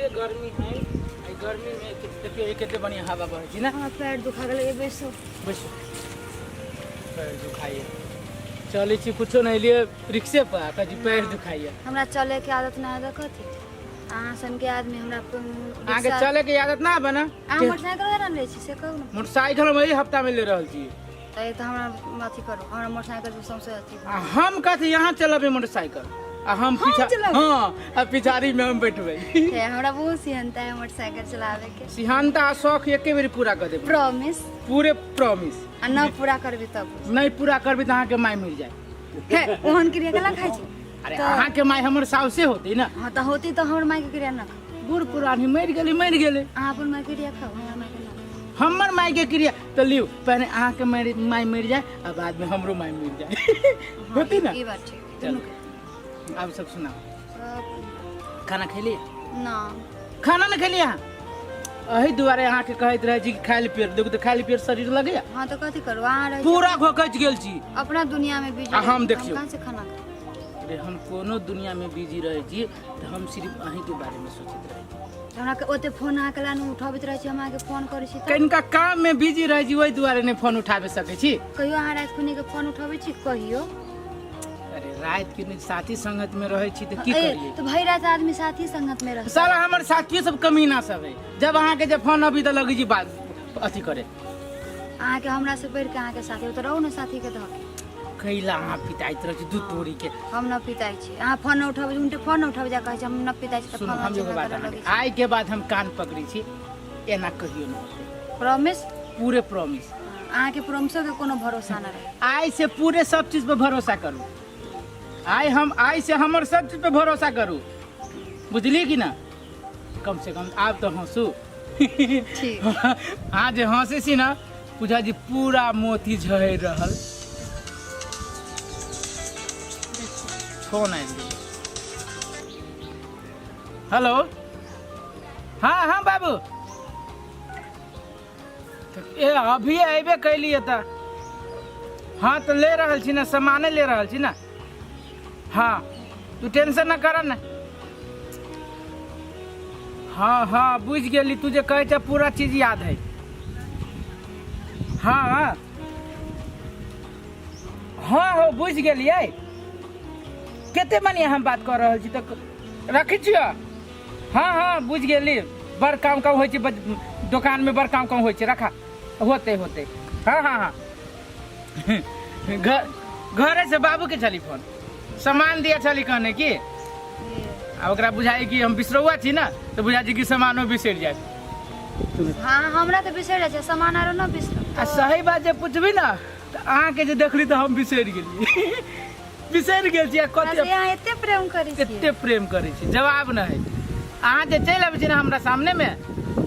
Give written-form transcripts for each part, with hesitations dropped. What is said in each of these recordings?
एते गर्मी है, एहि गर्मी में देखियौ ई कते बढ़िया हवा बहै छै ने। हमरा पैर दुखा गेलै, बैसू। बैसू। पैर दुखाइए, चलै छी कुछो नहीं लिए रिक्शे पर, आ कहै छी पैर दुखाइए। हमरा चले के आदत ना है, कथी अहाँ सन के आदमी हमरा अहाँके चले के आदत ना बना। अहाँ मोटरसाइकिल केना लै छी से कहू ने। मोटरसाइकिल हम एहि हफ्ता में ले रहल छी। तऽ तऽ हमरा अथी करू, हमरा मोटरसाइकिल से सौंसे अथी। आ हम कथी यहाँ चलेबै मोटरसाइकिल आ हम पीछा चलेबै? हाँ, आ पिछाड़ी में हम बैठबै। हे, हमरा बहुत सिहनता है मोटरसाइकिल चलावे के। सिहानता आ शौक एके बेर पूरा कर देबै। प्रॉमिस? पूरे प्रॉमिस। आ न पूरा करबी तब? नहीं पूरा करबी तऽ अहाँके माय मिल जाए। हे, ओहन क्रिया केला खाइ छी? अरे तऽ- अहाँके माय हमर साउसे होती ना। हाँ तऽ होती तऽ हमर माय के क्रिया न खाउ। बूढ़ पुरानी मरि गेली, मरि गेलै। अहाँ अपन माय के क्रिया खाउ, हमरा माय के न खाउ। हमर माय के क्रिया तऽ लियौ, पहले अहाँके माय मरि जाए आ बाद में हमरो माय मरि जाए। हाँ, होती ना? ई बात ठीक। चलू। दुनू के। आब सब सुनाउ। सब। खाना खेलियै? ना। खाना नहि खेलियै अहाँ? एहि दुआरे अहाँके कहैत रहै छी कि खाय लए पेट देखू तऽ खाय लए पेट शरीर लगैया। हाँ तऽ कथी करू, अहाँ रहै छी पूरा घोकचि गेल छी। अपना दुनिया में बिजी। आ हम देखियौ। कहाँ से खाना खाउ? अरे हम कोनो दुनिया में बिजी रहै छी तऽ हम सिर्फ अहीँके बारेमे सोचैत रहै छी। हमरा के ओते फोन अहाँ के लान उठाबैत रहै छी, हम अहाँके फोन करै छी तऽ कनिका काम में बिजी रहै छी, ओहि दुआरे नहि फोन उठाबे सकै छी। कहियो अहाँ राति खुनी के फोन उठाबै छी कहियो? अरे राति के नहि, साथी संगत में रहै छी तऽ की ए, करियै? तऽ भरि राति आदमी साथी संगत में रहै। साला हमर साथियो सब कमीना सब है, जब अहाँके जब फोन अभी तऽ लगै छी बात अथी करे। अहाँके हमरा से बढ़ि के अहाँके साथी तऽ रहू ने साथी के धऽ के। कैला अहाँ पिताइत रहै छी दूध तोरी के? हम न पिताइ छी, अहाँ फोन न उठाबै, उनटे फोन न उठाबै जा कहै छी हम न पिताइ छी तऽ सुनू, फोन हम एगो बात अहाँके आइ के बाद हम कान पकड़ै छी, एना कहियो नहि होतै। प्रॉमिस? पूरे प्रॉमिस। अहाँके प्रॉमिसो के कोनो भरोसा न रहे। आइ से पूरे सब चीज पे भरोसा करू, आइ हम आइ से हमर सब चीज पे भरोसा करू, बुझलियै कि ना? कम से कम आब तऽ हंसू। ठीक। अहाँ जे हंसै छी ना पूजा जी, पूरा मोती झहरि रहल। फोन आबि गेल। हेलो, हाँ हाँ बाबू, ए अभी अबे कैलियै तऽ। हाँ तऽ ले रहल छी ने, सामाने ले रहल छी ने। हाँ तू टेंशन न कर ने। हाँ हाँ बुझि गेली, तू जे कहै छ पूरा चीज याद है। हाँ हाँ हाँ हो बुझि गेलियै। कते मनी हम बात कऽ रहल छी तऽ रखै छियौ। हाँ हाँ बुझि गेली, बड़ काम काम होइ छै दोकानमे, बड़ काम काम होइ छै। रखा, होते होते। हाँ हाँ हाँ घर घरे से बाबू के छली फोन, सामान दिया छली कहने की। आ ओकरा बुझाइ कि हम बिसरौआ छी ना, तऽ बुझाइ छै कि सामानो बिसरि जायत। हाँ, हमरा तऽ बिसरि जाइ छै सामान, आरो न बिसरब। आ सही बात जे पुछबी ना तऽ अहाँके जे देखली तऽ हम बिसरि गेलियै, बिसरि गेल छी। आ कथी अहाँ एते प्रेम करै छी? एते प्रेम करै छी, जवाब नहि। अहाँ जे चलि आबै छी ने हमरा सामने मे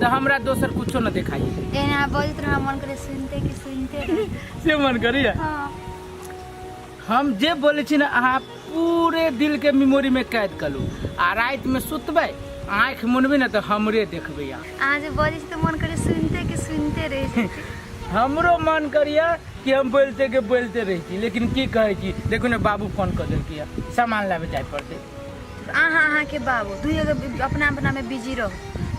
तऽ हमरा दोसर कुछो न देखाइ। एहन अहाँ बजैत रह, मन करे सुनते कि सुनते रही। से मन करिए। हाँ। हम जे बोलै छी ने अहाँ पूरे दिल के मेमोरी में कैद करू, आ राति में सुतबै आँखि मुनबै ने तऽ हमरे देखबै अहाँ। अहाँ जे बजै छी तऽ मन करे सुनते कि सुनते रहि जेतै। हमरो मन करिए कि हम बोलते के बोलते रही छी, लेकिन की कहै छी, देखू ने बाबू फोन कऽ देलकै हँ, सामान लाबे जाय पड़तै। अहाँ अहाँके बाबू दुइयो के अपना अपना में बिजी रहू,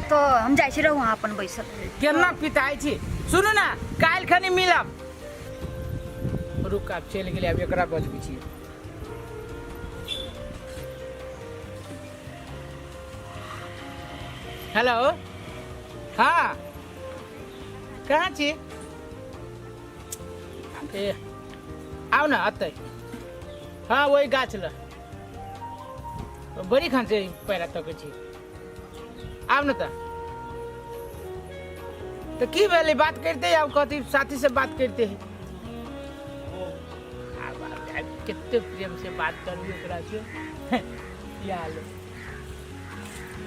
तऽ हम जाइ छी, रहू अहाँ अपन बैसल। केना पिताइ छी। सुनू ने, काल्हि खनी मिलब। रुक, आब चलि गेलै, आब एकरा बजबै छियै। हेलो, हाँ कहाँ छी? ए आउ ने अतै। हाँ वही गाछ लग बड़ी खान से पैरा तकै छी, आउ ने। तऽ तऽ की भेलै, बात करिते आब कथी साथी से बात करिते है। आब आब आब कते प्रेम से बात करबी ओकरा से। या लो,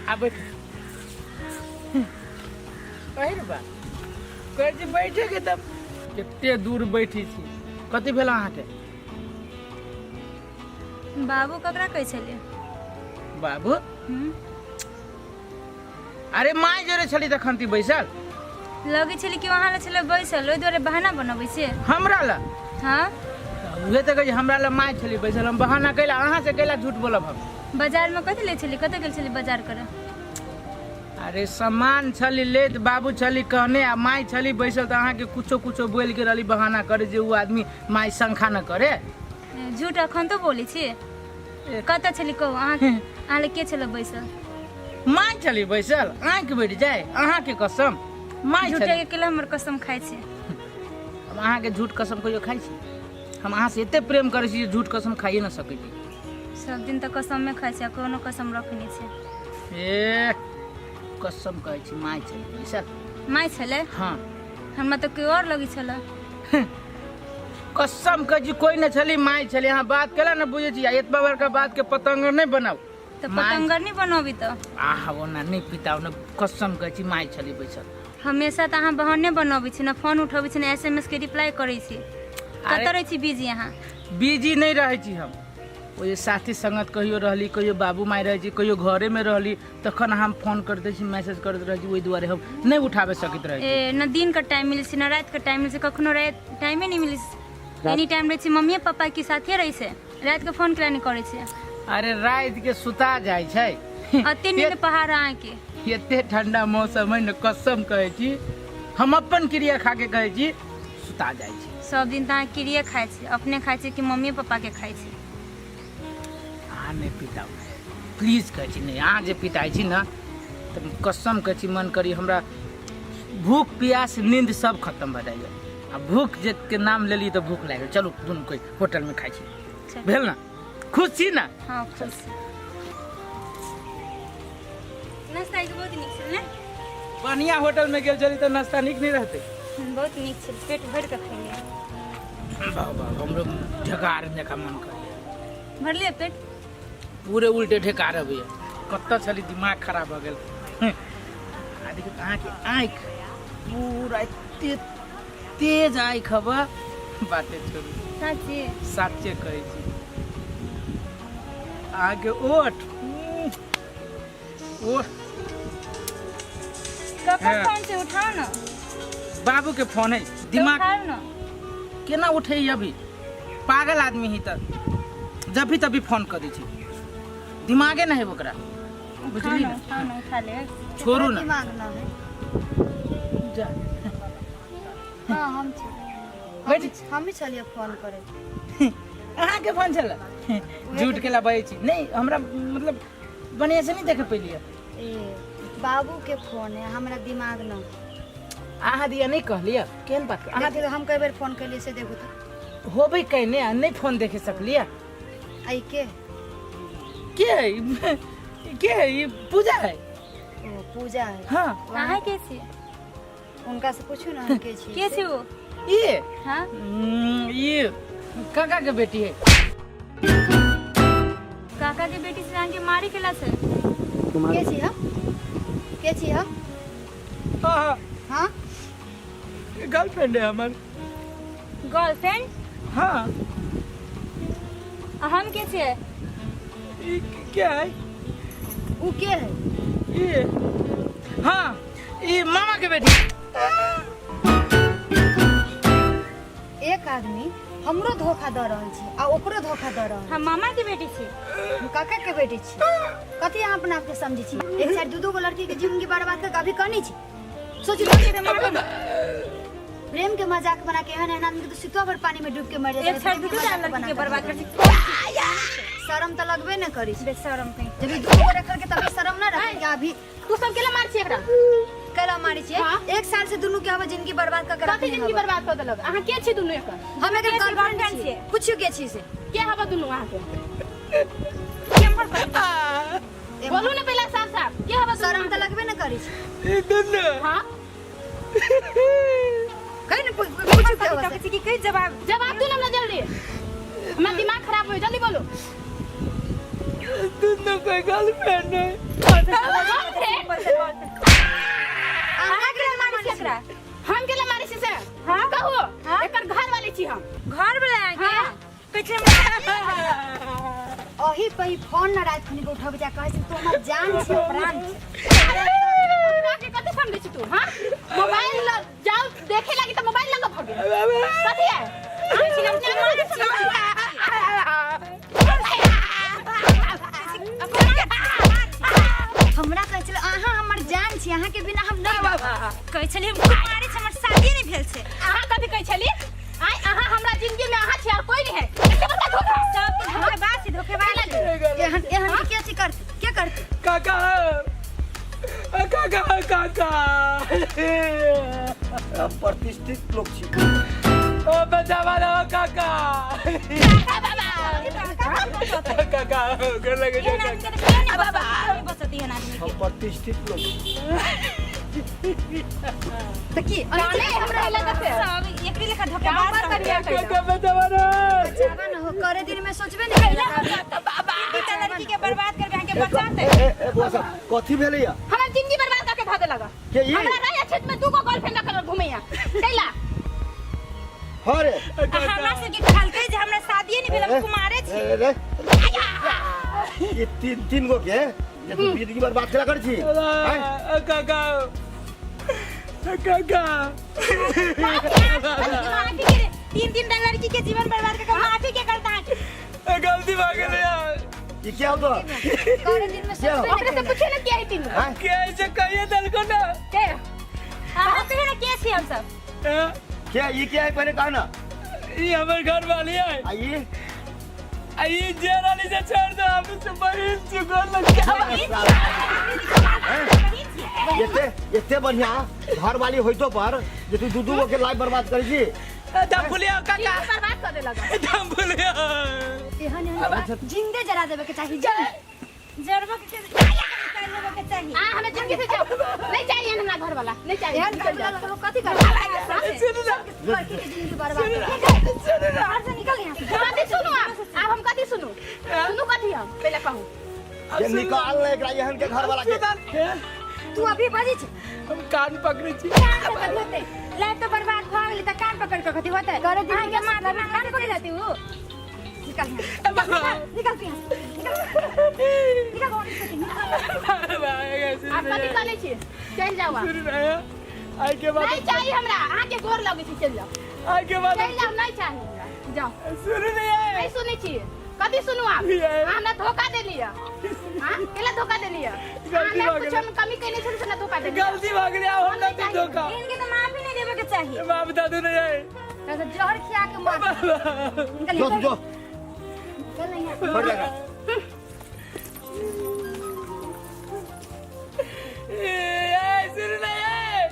आ बैठ। कही रे बा, कहै छी बैठे के तब कते दूर बैठे छी। कथी भेल अहाँके? बाबू ककरा कहै छलियै? बाबू? अरे माय जोरे छली तखन ती बैसल। लगै छलै कि अहाँ लग छलै बैसल, ओहि दुआरे बहाना बनबै छियै हमरा लए। हाँ उहे तऽ कहै छी, हमरा लए माय छली बैसल, हम बहाना कैला अहाँ से कैला झूठ बोलब हम? बाजारमे कथी लै छली, कतऽ गेल छली बाजार करऽ? अरे सामान छली लेत बाबू छली कहने आ माय छली बैसल तऽ अहाँके कुछो कुछो बोलि के रहली बहाना करे जे उ आदमी माय शंखा न करे। झूठ अखन तो बोलै छी। कतऽ छली कहू अहाँ? अहाँ लग के छलै बैसल? माय छली बैसल, आँखि बैठ जाय अहाँके कसम माय झूठे छली। के केला हमर कसम खाइ छी। हम अहाँके झूठ कसम कहियो खाइ छी? हम अहाँसँ एते प्रेम करै छी जे झूठ कसम खाइए न सकै छी। सब दिन तऽ कसमे खाइ छी आ कोनो कसम रखने छै। ए कसम कहै छी माय छलै बैसल। माय छलै? हाँ। हमरा तऽ कोई और लगै छलै। कसम कहै छी कोई न छली, माय छली। अहाँ बात केला न बुझै छी, आ एतबा बड़का बात के पतंग नहि बनाउ। तऽ पतंगर नहि बनबी तऽ? आहा ओना नहि पिताउ न, कसम कहै छी माय छली बैसल। हमेशा तऽ अहाँ बहाने बनबै छी, न फोन उठबै छी, न एसएमएस के रिप्लाई करै छी। कतऽ रहै छी बिजी अहाँ? बिजी नहि रहै छी हम। ओहि साथी संगत कहियो रहली, कहियो बाबू माय रहै छी, कहियो घरेमे रहली, तखन हम फोन करैत छी, मैसेज करैत रहै छी, ओहि दुआरे हम नहि उठाबे सकैत रहै छी। ए न दिन के टाइम मिलै छै न रात के टाइम मिलै छै, कखनो राति टाइमे नहि मिलै छै। एनी टाइम रहै छै मम्मीए पापा के साथे रहै छै। राति के फोन केला नहि करै छै? अरे राति के सुता जाइ छै। अते नींद पहाड़ अहाँके। एते ठंडा मौसम है न, कसम कहै छी हम अपन क्रिया खा के कहै छी सुता जाइ छी। सब दिन तऽ अहाँ क्रिये खाइ छी, अपने खाइ छी कि मम्मी पापा के खाइ छी? अहाँ नहि पिताउ प्लीज कहै छी। नहि अहाँ जे पिताइ छी ने तऽ कसम कहै छी मन करी हमरा भूख प्यास नींद सब खत्म भऽ जाइए। आ भूख जे के नाम लेली तऽ भूख लागि गेल। चलू दुनू कोइ होटलमे खाइ छी। चलू। भेल ने? खुश छी ने? हाँ खुश छी। नाश्ता के बहुत नीक छल ने? बढ़िया होटल में गेल छली तऽ नाश्ता नीक नहीं रहते? बहुत नीक छल, पेट भरि कऽ खैलियै। वाह वाह, हमरो ढेकार जकाँ मन करैए। भरलियै पेट? पूरे उल्टे ढेकार अबैए। कतऽ छली दिमाग खराब भऽ गेल। आ देखियौ अहाँके आँखि पूरा एते तेज आँखि हबऽ, बाते छोड़ू। साँचे? साचे कहै छी। अहाँके ओठ ओठ। ककर हाँ। फोन से उठाओ न। बाबू के फोन है। तो दिमाग उठाओ न। केना उठे अभी? पागल आदमी ही तऽ जब भी तभी फोन कर दै छै, दिमागे नहि है ओकरा। उठाओ बुझली न। ने? उठाओ न, उठा ले। छोड़ू न। दिमाग न है। जा। हाँ हम छी। बैठ। हम ही छलियै फोन करे। अहाँके फोन छलै? झूठ के बजै छी। नहि हमरा मतलब बढ़िआँ से नहि देख पेलियै। ए बाबू के फोन है, हमरा दिमाग न। अहाँ दिया नहि कहलियै केहन बात अहाँ? देखियौ हम कई बेर फोन केलियै से देखू तऽ। होबे कैने आ नहि फोन देखे सकलियै। आई के के है ई? के है ई? पूजा है। ओ पूजा है? हाँ। अहाँ के छी? उनका से पूछू ना हम के छी। के छी वो? ये हाँ। ये काका के बेटी है। काका के बेटी से अहाँके मारे केला से? के छी हम? के छी हम? हाँ। हाँ। गर्लफ्रेंड है हमर। गर्लफ्रेंड? हाँ। आ हम के छियै? ई क्या है? उ के है? ये हाँ ये मामा के बेटी। एक आदमी हमरो धोखा दऽ रहल छी आ ओकरो धोखा दऽ रहल। हम मामा के बेटी छी। हम काका के बेटी छी। कथी अहाँ अपना आपके समझै छी? एक साइड दू दू गो लड़की के जिंदगी बर्बाद कर अभी कनी छी। सोच प्रेम के मजाक बना के एहन एहन आदमी के तो सितुआ भर पानी में डूब के मर जाए। एक साइड दू दू लड़की के बर्बाद कर छी। शर्म तो लगबे न करी छै। बेशरम कहीं। जब ई दू गो रखल के तभी शर्म न रखे के अभी। तू सब केला मार छी एकरा? कैला मारी छियै? हाँ। एक साल से दुनू के हमर जिंदगी बर्बाद कर के कथी रखने जिंदगी हबे। बर्बाद कर देलक? अहाँ के छी दुनू एकर? हम एकर के छी? गर्लफ्रेंड गर्लफ्रेंड छियै। छियै। पूछियो के छी से। के हबे दुनू अहाँ के? ए, बोलू ने पहले साफ साफ के हबे दुनू? शर्म तऽ लगबे न करी छै। ई दुनू। हां। कहि ने पूछियो के हबे से। छी कि कहि जवाब। जवाब दू ना हमरा जल्दी, हमरा दिमाग खराब हो, जल्दी बोलो। दुनू के गर्लफ्रेंड है। अहाँ के मारी छी एकरा? हम केला मारे छी से? हाँ? कहू। हाँ? एकर घर वाली छी हम। घर वाला अहाँके? हाँ। कहै छै अही पे ही फोन न रात खुनी के उठाबे जा कहै छै तू हमर जान छी प्राण छी। हमरा के कथी समझै छी तू? हां मोबाइल ल जाओ देखे लागी त मोबाइल लगा भगे कथी है? हमरा कहै छलै अहाँ हमर जान छी। भेल छै। अहाँ कथी कहै छली? आइ अहाँ हमरा जिंदगी में अहाँ छी और कोई नहीं है। एते बड़का धोखा। सबके धोखेबाज छै, धोखेबाज छै। एहन एहन के अथी करते के करते? काका, काका, काका। हम प्रतिष्ठित लोग छी। ओ बचावा लो काका, काका, गोर लगे। एहन आदमी के तऽ केओ नहि बचत, केओ नहि बचत एहन आदमी के। हम प्रतिष्ठित लोग छी। तऽ की जाने हमरा लगत है। सब एकरे लेखा धोखेबाज पर सब। करिया कहिया। काका, बचावा लो। बचावा न हो करे दिन में सोचबे नहीं केलक। तीन लड़की के बर्बाद करके अहाँके बचाते? ए ए ए बुआ साहब, कथी भेलैया? हमरा जिंदगी बर्बाद करके धऽ देलक। के ई? हमरा रहे क्षेत्र में दूगो गर्लफ्रेंड रखल घुमैया कैला। हाँ रे। आ हमरा सबके कहलकै जे हमरा शादिये नहि भेल, हम कुमारे छी। ए रे, ई तीन तीन गो के जे तू जिंदगी बर्बाद केला कर छी? आँय? काका, काका। माफी के तीन तीन टा लड़की के जीवन बर्बाद करके माफी के करता अहाँके? गलती भऽ गेलै यार। ई क्या होतो? करे दिन में क्या हो? सोचबे ओकरा नहीं से केलक। पूछे ना के है तीनू। आँय? के ऐसे कहिए देलको ना। के? अहाँ कहियो ना, के छी हमसब? ए, क्या ई क्या है, पहले कहा ना। ई हमर घर वाली है। आ ई? आ ई जे रानी से छोड़ दो, हम से बहिन छी, गोर लग एते एते बढ़िया घर वाली होइतो पर जे तू दू दू गो के लाइफ बर्बाद करै छी। दम फुलिया काका। जिंदगी बर्बाद कर देलक। दम फुलिया। एहन एहन जिंदे जरा देबे के चाही जल। जरबो के लेबो के चाही। आ हमरा जिंदगी से जाओ, नहीं चाहिए हमरा घर वाला नहीं चाहिए। एहन निकल घर जाओ। वाला लोग कथी करते? सुन ना। लड़की के जिंदगी बर्बाद सुन ना। घर से निकल यहाँ से। कथी सुनू आप? आब हम कथी सुनू? सुनू कथी हम पहले कहू। जे निकाल ले एकरा एहन के घर वाला के। तू अभी बजै छै। हम कान पकड़े छी। कान से कथी होतै? लाइफ तो बर्बाद भऽ गेलै तऽ कान पकड़ कऽ कथी होतै? करे दिन अहाँके माथा में कान पकड़ लेती उ। निकल यहाँ से। निकल, निकल तू यहाँ से। निकल निकल, और इसको निकल। आप कथी करै छी? चलि जाओ आप। आई के बाद नहीं चाहिए हमरा, अहाँके गोर लगै छी, चलि जाओ। आई के बाद चलि जाओ, नहीं चाहिए हमरा, जाओ। सुन नहीं आए। नहीं सुनै छी। कथी सुनू आप? ये। अहाँ हमरा धोखा देली है। हाँ, केला धोखा देली है? गलती हमरा भऽ कुछ गेलै। हम कमी कयने छली से ना धोखा देली। गलती भऽ गेलै, आब हम नहीं धोखा। इनके तऽ माफी नहि देबऽ के चाही। बाप दादू नहीं आए। तो जहर खिया के मार। निकल। जो तू जो। निकल यहाँ से। छोड़ देगा। ए, सुन नहीं आए।